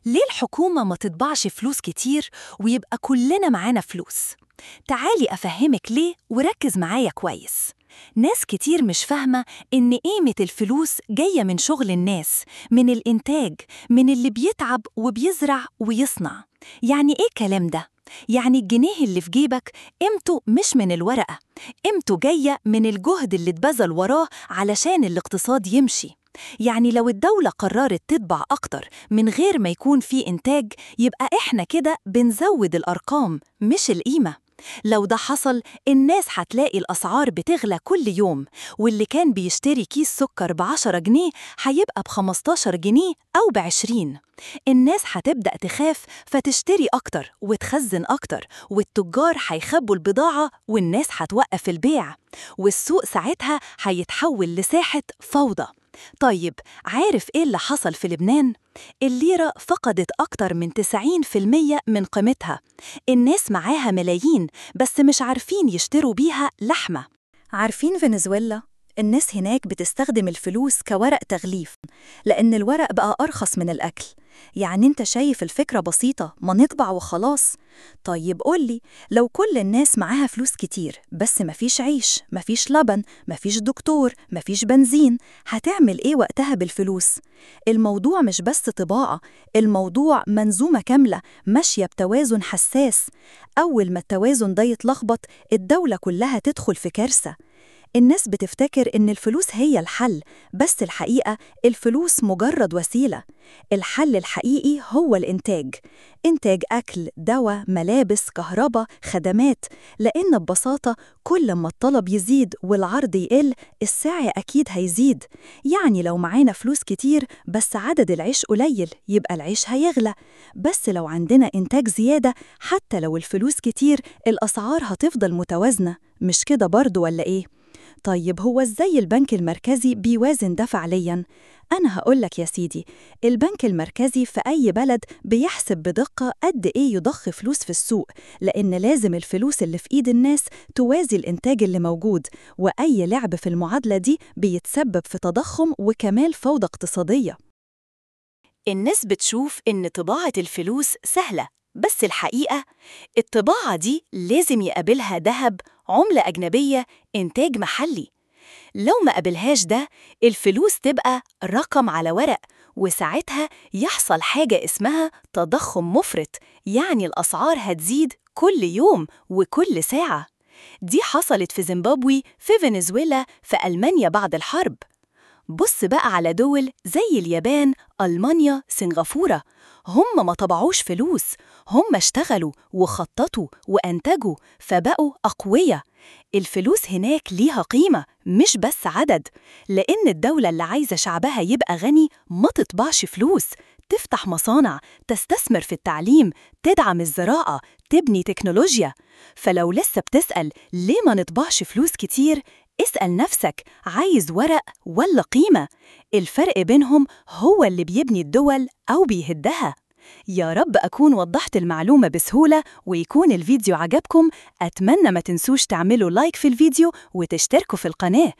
ليه الحكومة ما تطبعش فلوس كتير ويبقى كلنا معانا فلوس؟ تعالي أفهمك ليه وركز معايا كويس. ناس كتير مش فاهمة إن قيمة الفلوس جاية من شغل الناس، من الإنتاج، من اللي بيتعب وبيزرع ويصنع. يعني إيه الكلام ده؟ يعني الجنيه اللي في جيبك قيمته مش من الورقة، قيمته جاية من الجهد اللي اتبذل وراه علشان الاقتصاد يمشي. يعني لو الدولة قررت تطبع أكتر من غير ما يكون في إنتاج، يبقى إحنا كده بنزود الأرقام مش القيمة. لو ده حصل الناس هتلاقي الأسعار بتغلى كل يوم، واللي كان بيشتري كيس سكر ب10 جنيه هيبقى ب15 جنيه أو ب20. الناس هتبدأ تخاف فتشتري أكتر وتخزن أكتر، والتجار هيخبوا البضاعة والناس هتوقف البيع، والسوق ساعتها هيتحول لساحة فوضى. طيب عارف إيه اللي حصل في لبنان؟ الليرة فقدت أكتر من 90% من قيمتها. الناس معاها ملايين بس مش عارفين يشتروا بيها لحمة. عارفين فنزويلا؟ الناس هناك بتستخدم الفلوس كورق تغليف، لأن الورق بقى أرخص من الأكل. يعني أنت شايف الفكرة بسيطة، ما نطبع وخلاص. طيب قولي، لو كل الناس معاها فلوس كتير بس مفيش عيش، مفيش لبن، مفيش دكتور، مفيش بنزين، هتعمل إيه وقتها بالفلوس؟ الموضوع مش بس طباعة، الموضوع منظومة كاملة ماشية بتوازن حساس. أول ما التوازن ده يتلخبط، الدولة كلها تدخل في كارثة. الناس بتفتكر إن الفلوس هي الحل، بس الحقيقة الفلوس مجرد وسيلة. الحل الحقيقي هو الإنتاج، إنتاج أكل، دواء، ملابس، كهرباء، خدمات. لأن ببساطة كل ما الطلب يزيد والعرض يقل، السعر أكيد هيزيد. يعني لو معانا فلوس كتير بس عدد العيش قليل، يبقى العيش هيغلى. بس لو عندنا إنتاج زيادة، حتى لو الفلوس كتير، الأسعار هتفضل متوازنة. مش كده برضو ولا إيه؟ طيب هو إزاي البنك المركزي بيوازن ده فعلياً؟ أنا هقولك يا سيدي، البنك المركزي في أي بلد بيحسب بدقة قد إيه يضخ فلوس في السوق، لأن لازم الفلوس اللي في إيد الناس توازي الإنتاج اللي موجود، وأي لعب في المعادلة دي بيتسبب في تضخم وكمان فوضى اقتصادية. الناس بتشوف إن طباعة الفلوس سهلة، بس الحقيقة الطباعة دي لازم يقابلها ذهب، عملة أجنبية، إنتاج محلي. لو ما قابلهاش ده، الفلوس تبقى رقم على ورق، وساعتها يحصل حاجة اسمها تضخم مفرط، يعني الأسعار هتزيد كل يوم وكل ساعة. دي حصلت في زيمبابوي، في فنزويلا، في ألمانيا بعد الحرب. بص بقى على دول زي اليابان، ألمانيا، سنغافورة، هم ما طبعوش فلوس، هم اشتغلوا وخططوا وأنتجوا فبقوا أقوياء. الفلوس هناك ليها قيمة مش بس عدد، لأن الدولة اللي عايزة شعبها يبقى غني ما تطبعش فلوس، تفتح مصانع، تستثمر في التعليم، تدعم الزراعة، تبني تكنولوجيا. فلو لسه بتسأل ليه ما نطبعش فلوس كتير، اسأل نفسك، عايز ورق ولا قيمة؟ الفرق بينهم هو اللي بيبني الدول أو بيهدها. يا رب أكون وضحت المعلومة بسهولة ويكون الفيديو عجبكم. أتمنى ما تنسوش تعملوا لايك في الفيديو وتشتركوا في القناة.